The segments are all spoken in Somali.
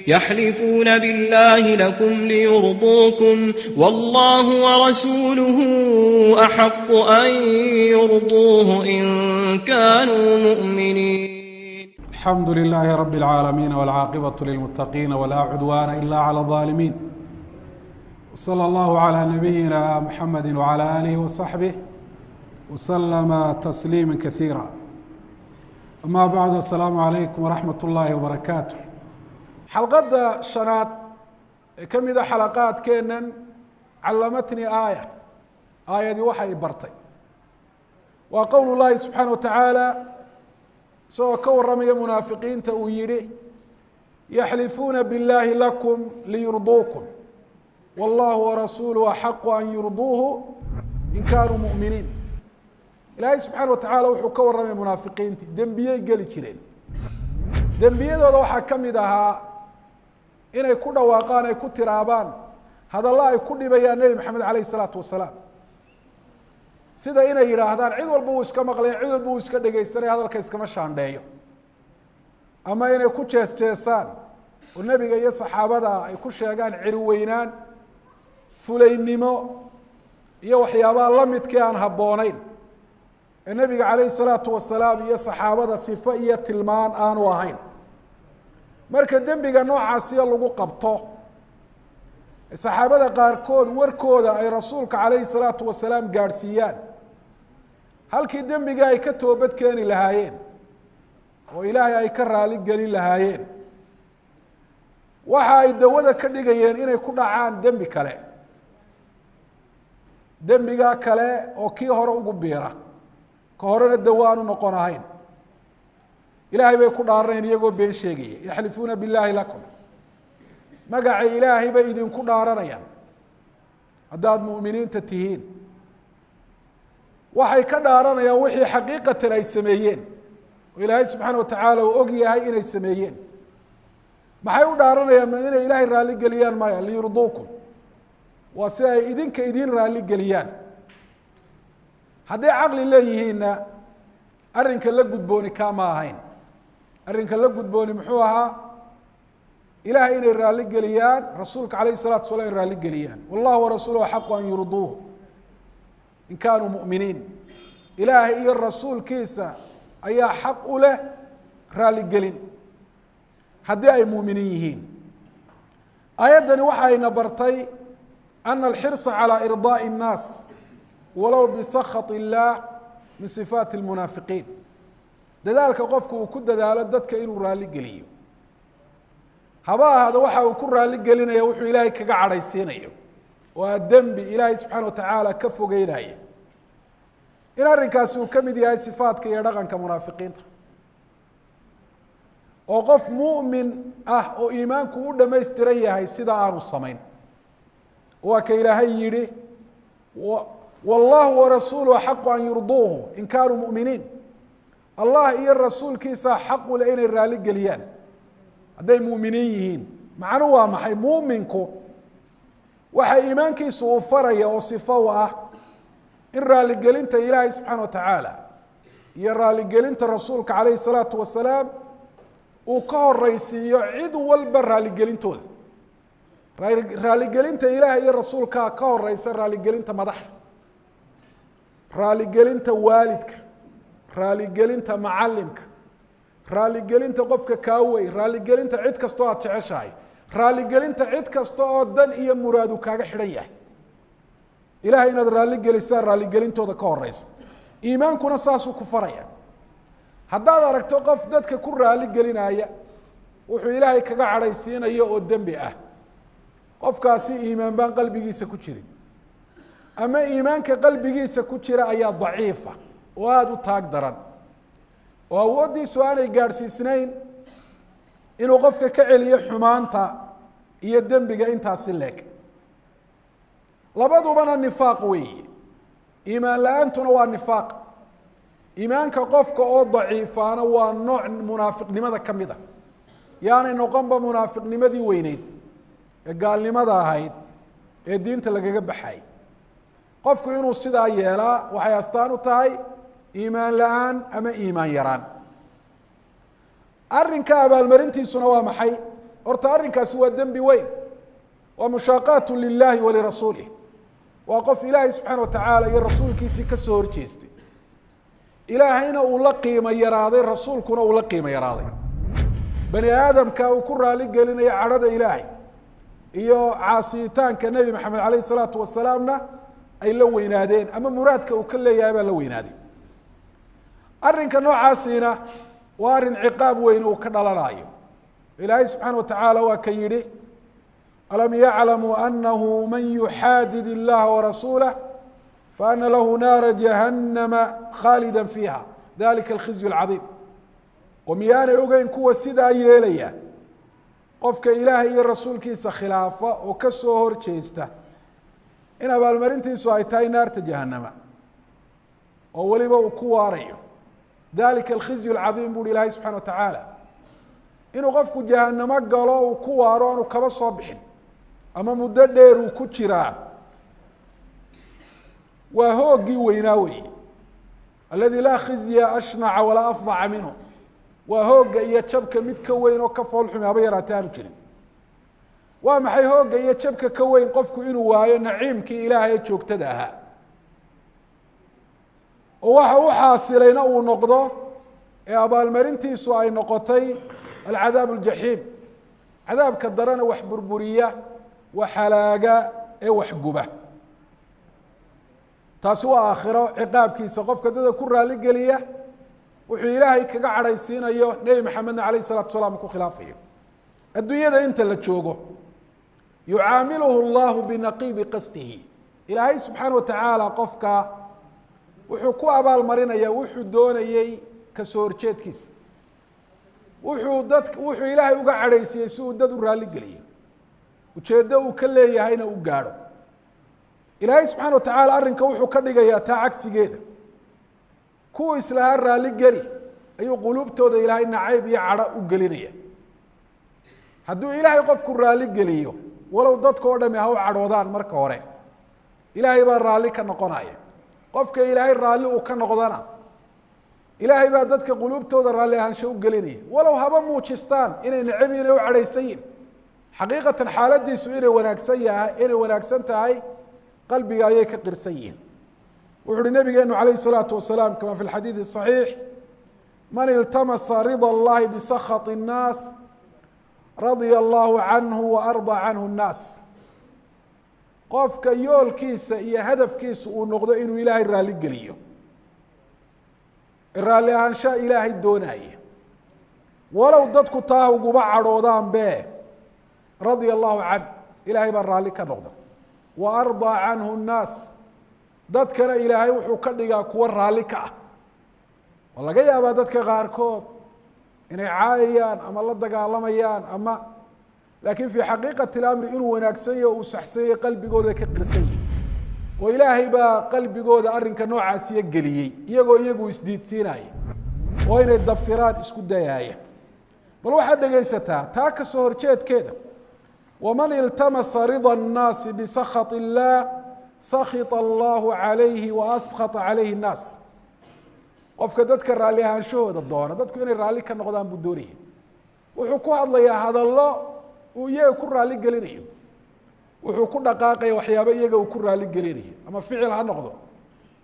يحلفون بالله لكم ليرضوكم والله ورسوله أحق أن يرضوه إن كانوا مؤمنين. الحمد لله رب العالمين والعاقبة للمتقين ولا عدوان إلا على الظالمين، وصلى الله على نبينا محمد وعلى آله وصحبه وسلم تسليما كثيرا. أما بعد، السلام عليكم ورحمة الله وبركاته. Xalqadda shanaad ee ka mida xalaqaadkeennan callamatnii aaya, aayadii waxay bartay, waa qowl llaahi subxaana wa tacaala isagoo ka warramaya munaafiqiinta uu yihi: yaxlifuuna biاllaahi lakum liyurduukum wallahu warasuuluhu axaqu an yurduuhu in kaanuu mu'miniin. Ilaahay subxaana wa tacaala wuxuu ka warramaya munaafiqiintii dembiyey geli jireen. Dembiyadooda waxaa ka mid ahaa inay ku dhawaaqaan, ay ku tiraabaan hadallo ay ku dhibayaan Nebi Maxamed alayh isalaatu wasalaam, sida inay yidhaahdaan cid walba uu iska maqlaya, cid walba uu iska dhegeysanaya, hadalka iskama shaandheeyo, ama inay ku jees jeesaan oo nebiga iyo saxaabada ay ku sheegaan ciriweynaan, fulaynimo iyo waxyaabaha lamidkii aan habboonayn ee nebiga calayhi salaatu wasalaam iyo saxaabada sifo iyo tilmaan aanu ahayn. Marka dembiga noocaasiya lagu qabto, saxaabada qaarkood warkooda ay rasuulka calayhi salaatu wasalaam gaadhsiiyaan, halkii dembiga ay ka toobad keeni lahaayeen oo Ilaahay ay ka raali gelin lahaayeen, waxa ay dawada ka dhigayeen inay ku dhacaan dembi kale, dembigaa kale oo kii hore ugu biira, ka horena dawo aanu noqon ahayn. Ilaahay bay ku dhaaranayn iyagoo been sheegaya. Yaxlifuuna billaahi lakum, magaca Ilaahay bay idinku dhaaranayaan haddaad mu'miniinta tihiin. Waxay ka dhaaranayaan wixii xaqiiqatan ay sameeyeen oo Ilaahay subxaana watacaala uu og yahay inay sameeyeen. Maxay u dhaaranayaan? Inay Ilaahay raalli geliyaan? Maya, liyurduukum, waa si ay idinka idin raalli geliyaan. Hadday caqli leeyihiinna arrinka la gudbooni kaama ahayn. Arrinka la gudbooni muxuu ahaa? Ilahay inay raalli geliyaan, rasuulka calayh salatu wasalaam in raalli geliyaan. Wallahu warasuuluhu axaqu an yurduuhu in kaanuu mu'miniin. Ilaahay iyo rasuulkiisa ayaa xaq u leh raalligelin haddii ay muuminiin yihiin. Aayaddani waxayna bartay ana alxirsa calى irdaaءi الnaas walow bisakhaط illaah min sifaati اlmunaafiqiin. Dadaalka qofku uu ku dadaalo dadka inuu raalli geliyo, haba ahaado waxa uu ku raalli gelinaya wuxuu Ilaahay kaga cadhaysiinayo oo a dembi Ilaahay subxaana wa tacaala ka fogeynaya, in arrinkaasi uu ka mid yahay sifaadka iyo dhaqanka munaafiqiinta, oo qof mu'min ah oo iimaanku u dhamaystiran yahay sida aanu samayn. Waa ka Ilaahay yihi: wallahu warasuuluhu axaqu an yurduuhu in kaanuu mu'miniin. Allah iyo rasuulkiisa xaq u leh inay raalli geliyaan hadday mu'miniin yihiin. Macnuhu waa maxay? Muuminku waxa iimaankiisu uu faraya oo sifo u ah in raaligelinta Ilaahay subxaana wa tacaala iyo raaligelinta rasuulka calayhi salaatu wasalaam uu ka horeysiiyo cid walba raaligelintooda. Raaligelinta Ilaahay iyo rasuulkaa ka horeysa raaligelinta madaxda, raaligelinta waalidka, raaligelinta macalimka, raaligelinta qofka kaawey, raaligelinta cid kastoo aada jeceshahay, raaligelinta cid kasta oo dan iyo muraadu kaaga xidhan yahay. Ilahay inaad raalligelisaa raaligelintooda ka horeysa. Iimaankuna saasuu ku faraya. Haddaad aragto qof dadka ku raaligelinaya wuxuu Ilaahay kaga cadhaysiinayo oo dembi ah, qofkaasi iimaan baan qalbigiisa ku jirin, ama iimaanka qalbigiisa ku jira ayaa daciifa oo aada u taag daran, oo awooddiisu aanay gaadhsiisnayn inuu qofka ka celiyo xumaanta iyo dembiga intaasi leeg. Labadubana nifaaq weeye. Iimaan la-aantuna waa nifaaq, iimaanka qofka oo daciifaana waa nooc munaafiqnimada ka mid a, yaanay noqonba munaafiqnimadii weyneyd ee gaalnimada ahayd ee diinta lagaga baxay. Qofku inuu sidaa yeelaa waxay astaan u tahay iimaan la-aan ama iimaan yaraan. Arrinka abaalmarintiisuna waa maxay? Horta arrinkaasi waa dembi weyn, waa mushaaqaatu lilaahi wa lirasuulih, waa qof ilaahay subxaana watacaala iyo rasuulkiisii kasoo horjeestay, ilaahayna uu la qiimo yaraaday, rasuulkuna uu la qiimo yaraaday. Bani aadamka uu ku raali gelinayo cadhada ilaahay iyo caasiyitaanka nebi maxamed caleyhi salaatu wasalaamna ay la weynaadeen, ama muraadka uu ka leeyahay baa la weynaaday. Arrinka noocaasiina waa arrin ciqaab weyn uu ka dhalanayo. Ilaahay subxaana watacaala waa ka yidhi: alam yaclamuu anahu man yuxaadid illaha warasuulah faana lahu naara jahannama khaalida fiiha dalika alkhizyu alcadiim. Oo miyaanay ogeyn kuwa sidaa yeelaya qofka ilaahay iyo rasuulkiisa khilaafa oo kasoo horjeesta in abaalmarintiisu ay tahay naarta jahanama oo weliba uu ku waarayo. Dalika alkhizyu alcadiim bu uhi ilaahay subxana wa tacaala, inuu qofku jahanamo galo uu ku waaro aanu kaba soo bixin ama muddo dheer uu ku jiraa waa hooggii weynaa weeye, aladi laa khizya ashnaca walaa afdaca minhu, waa hoogga iyo jabka mid ka weyn oo ka foolxumi haba yaraatee aanu jirin. Waa maxay hoogga iyo jabka ka weyn? Qofku inuu waayo naciimkii ilaahay ee joogtada ahaa, oo waxa u xaasilayna uu noqdo ee abaalmarintiisu ay noqotay alcadaab aljaxiim, cadaabka darana wax burburiya, wax halaaga ee wax guba. Taasi waa aakhiro ciqaabkiisa. Qofka dadka ku raaligeliya wuxuu ilaahay kaga cadhaysiinayo, nebi maxamedna alayh isalatu salaam ku khilaafayo. Adduunyada inta la joogo yucaamiluhu llahu binaqiidi qasdihi, ilaahay subxaana watacaala qofka wuxuu ku abaalmarinaya wuxuu doonayey kasoo horjeedkiisa, wuxuu dad wuxuu ilaahay uga cadhaysiiyey si uu dad u raaligeliyo, ujeeddo uu ka leeyahayna u gaadho. Ilaahay subxaana watacaala arrinka wuxuu ka dhigayaa taa cagsigeeda. Kuwa islahaa raaligeli ayuu quluubtooda ilaahay nacayb iyo cadho u gelinaya. Hadduu ilaahay qofku raaligeliyo, walow dadka oo dhami ha u cadhoodaan marka hore, ilaahay baa raalli ka noqonaya. Qofka ilaahay raalli uu ka noqdana, ilaahay baa dadka quluubtooda raalli ahaansho u gelinaya, walow haba muujistaan inay necab yihin, u cadhaysan yihin, xaqiiqatan xaaladiisu inay wanaagsan yahay, inay wanaagsan tahay qalbiga ayay ka qirsan yihiin. Wuxu uhi nabigeenu calayh الsalaatu wasalaam kama fi lxadiidi صaxiix: man iltamasa rida اllahi bisakhaط الnaas radia allahu canhu waardaa canhu الnaas. Qofka yoolkiisa iyo hadafkiisa uu noqdo inuu ilaahay raalli geliyo, raalli ahaanshaha ilaahay doonaya, walow dadku taa uguba cadhoodaan be, radia allahu canh, ilaahay baa raalli ka noqda, wa ardaa canhu nnaas, dadkana ilaahay wuxuu ka dhigaa kuwa raalli ka ah. Waa laga yaabaa dadka qaarkood inay caayayaan ama la dagaalamayaan ama, laakiin fii xaqiiqati اlamri inuu wanaagsan yaho, uu saxsan yahay, qalbigooda ka qirsan yihi, oo ilaahay baa qalbigooda arrinka noocaasiya geliyey, iyagoo iyagu isdiidsiinaya oo inay dafiraan isku dayaaya. Bal waxaad dhegaysataa taa kasoo horjeedkeeda: waman iltamasa rida الnaasi bisakhaط الlah sakita allahu calayhi wa askhata calayhi الnaas. Qofka dadka raalli ahaanshahooda doona, dadku inay raalli ka noqdaan buu doonaya, wuxuu ku hadlayaa hadallo uu iyaga ku raalli gelinayo, wuxuu ku dhaqaaqaya waxyaabo iyaga uu ku raalli gelinayo, ama ficil ha noqdo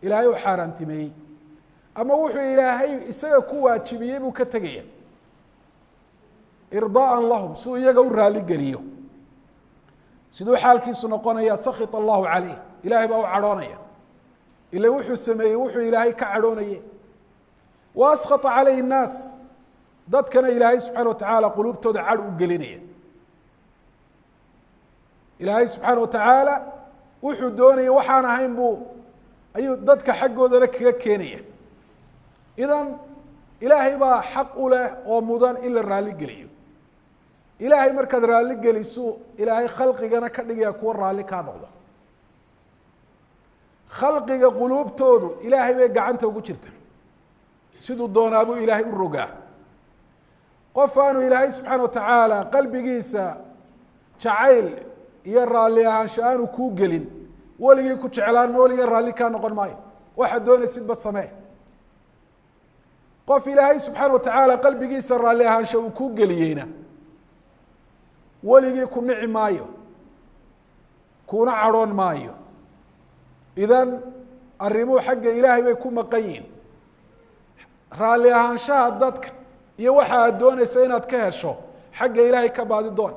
ilaahay uu xaaraantimeeyey, ama wuxuu ilaahay isaga ku waajibiyey buu ka tegaya, irdaaan lahum, si uu iyaga u raalli geliyo. Siduu xaalkiisu noqonaya? Sakita allahu calayh, ilaahay baa u cadhoonaya, ila wuxuu sameeyey wuxuu ilaahay ka cadhoonaye. Wa askhata calayhi nnaas, dadkana ilaahay subxaana watacaala quluubtooda cadh u gelinaya. Ilaahay subxaana watacaala wuxuu doonaya waxaan ahayn buu ayuu dadka xaggoodana kaga keenaya. Idan ilaahay baa xaq u leh oo mudan in la raalli geliyo. Ilaahay markaad raalli geliso, ilaahay khalqigana ka dhigaya kuwa raalli kaa noqda. Khalqiga quluubtoodu ilaahay bay gacanta ugu jirta, siduu doonaabuu ilaahay u rogaa. Qof aanu ilaahay subxaana watacaala qalbigiisa jacayl iyo raalli ahaansho aanu kuu gelin, weligii ku jeclaan ma, weligii raalli kaa noqon maayo, waxaad doonaysidba samee. Qof ilaahay subxaana watacaala qalbigiisa raalli ahaansho uu kuu geliyeyna, Weligii ku nici maayo, kuna cadhoon maayo. Idan arrimuhu xagga ilaahay bay ku maqan yihiin. Raalli ahaanshaha dadka iyo waxa aad doonaysa inaad ka hesho xagga ilaahay ka baadi doon,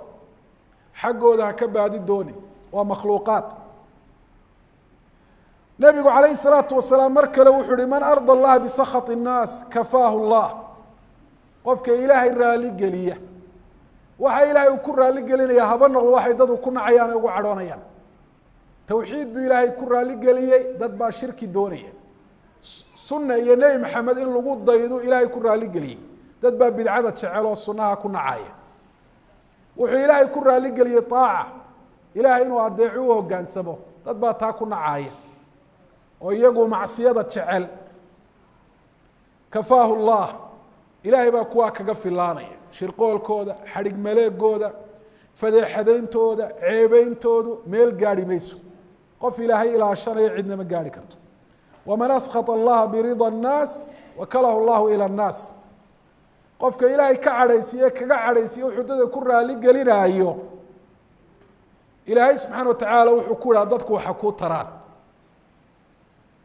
xaggooda ha ka baadi doonin, waa makhluuqaad. Nabigu calayhi salaatu wasalaam mar kale wuxuu uhi man arda allaha bisakhat innaas kafaahu llah. Qofka ilaahay raali geliya, waxa ilaahay uu ku raali gelinaya haba noqdo waxay dadu ku nacayaan ee ugu cadhoonayaan. Tawxiid buu ilaahay ku raali geliyey, dad baa shirki doonaya. Sunna iyo Nebi Maxamed in lagu daydo ilaahay ku raali geliyey, dad baa bidcada jecel oo sunnaha ku nacaya. Wuxuu ilaahay ku raali geliyey taaca, ilaahay inuu adeeco u hoggaansamo, dad baa taa ku nacaya oo iyagu macsiyada jecel. Kafaahu llah, ilaahay baa kuwaa kaga filaanaya shirqoolkooda, xadhig maleegooda, fadeexadayntooda, ceebeyntoodu meel gaadhi mayso. Qof ilaahay ilaashanaya cidna ma gaadhi karto. Waman askhata allaha birida annaas wakalahu llahu ila annaas. Qofka ilaahay ka cadhaysiiye kaga cadhaysiiye wuxuu dadka ku raali gelinaayo, ilaahay subxaana watacaala wuxuu ku yihaha dadku waxa kuu taraan,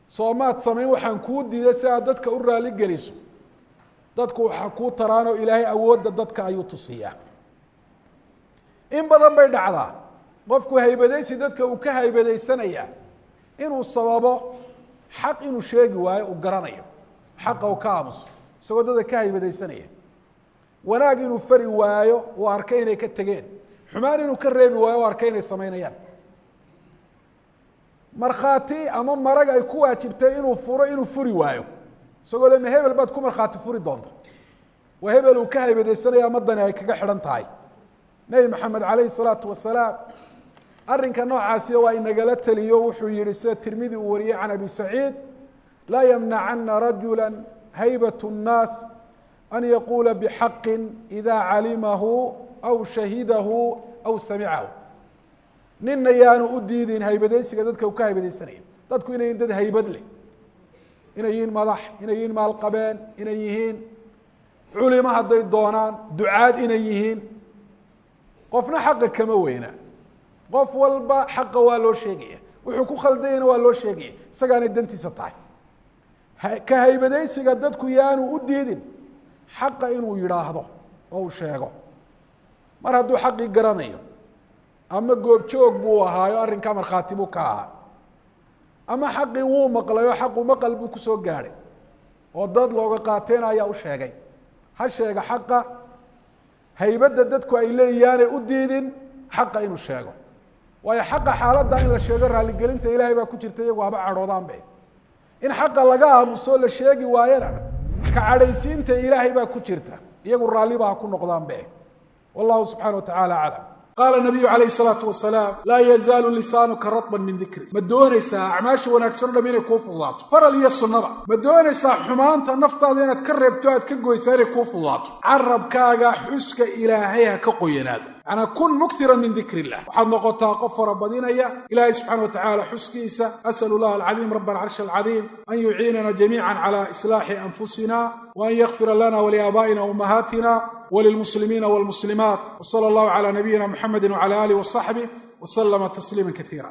soomaad samayn waxaan kuu diiday si aad dadka u raali geliso, dadku waxa kuu taraanoo ilaahay awoodda dadka ayuu tusiyaa. In badan bay dhacdaa qofku haybadaysi dadka uu ka haybadaysanayaa inuu sababo xaq inuu sheegi waayo uu garanayo, xaqa uu ka aamuso isagoo dadka ka haybadaysanaya. Wanaag inuu fari waayo uu arkay inay ka tegeen, xumaan inuu ka reebi waayo uu arkay inay samaynayaan. Markhaati ama marag ay ku waajibtay inuu furo inuu furi waayo isagoo le ma hebel baad ku markhaati furi doonta, waa hebel uu ka haybadaysanaya ama dani ay kaga xidhan tahay. Nebi Maxamed calayhi salaatu wasalaam arrinka noocaasiya waa inagala teliyo. Wuxuu yihi sida Tirmidi uu wariyey can Abi Saciid, laa yamnacana rajula haybat الnaas an yaquula bixaqi ida calimahu aw shahidahu aw samicahu. Ninna yaanu u diidin haybadaysiga dadka uu ka haybadaysanaya. Dadku inay yihiin dad haybad leh, inay yihiin madax, inay yihiin maalqabeen, inay yihiin culimo hadday doonaan, ducaad inay yihiin, qofna xaqa kama weyna. Qof walba xaqa waa loo sheegaya, wuxuu ku khaldayana waa loo sheegaya, isagaanay dantiisa tahay. Ka haybadaysiga dadku yaanu u diidin xaqa inuu yidhaahdo oo uu sheego, mar hadduu xaqii garanayo, ama goobjoog buu ahaayo arrinkaa markhaati buu ka ahaa, ama xaqii wuu maqlay oo xaqu maqal buu kusoo gaadhay oo dad looga qaateena ayaa u sheegay. Ha sheega xaqa, haybadda dadku ay leeyihaanay u diidin xaqa inuu sheego, waayo xaqa xaaladda in la sheego raaligelinta ilaahay baa ku jirta, iyagu haba cadhoodaanbe. In xaqa laga aamuso la sheegi waayana ka cadhaysiinta ilaahay baa ku jirta, iyagu raalliba ha ku noqdaanbe. Wallahu subxaana wa tacaala aclam. Qaala nabiyu calayhi salaatu wasalaam laa yazaalu lisaanuka ratban min dikri. Ma doonaysaa acmaasha wanaagsan o dham inay kuu fududaato, faral iyo sunnaba? Ma doonaysaa xumaanta naftaada inaad ka reebto aad ka goysaa inay kuu fududaato? Carabkaaga xuska ilaahay ha ka qoyanaado, macnaa kun mukhiran min dikri illah. Waxaad noqotaa qof farabadinaya ilaahay subxana wa tacaala xuskiisa. Asalu llah alcadiim raba alcarshi alcadiim an yuciinana jamiica cala islaaxi anfusina wa an yakfira lana waliaabaa'ina ummahaatina وللمسلمين والمسلمات، وصلى الله على نبينا محمد وعلى آله وصحبه وسلم تسليما كثيرا.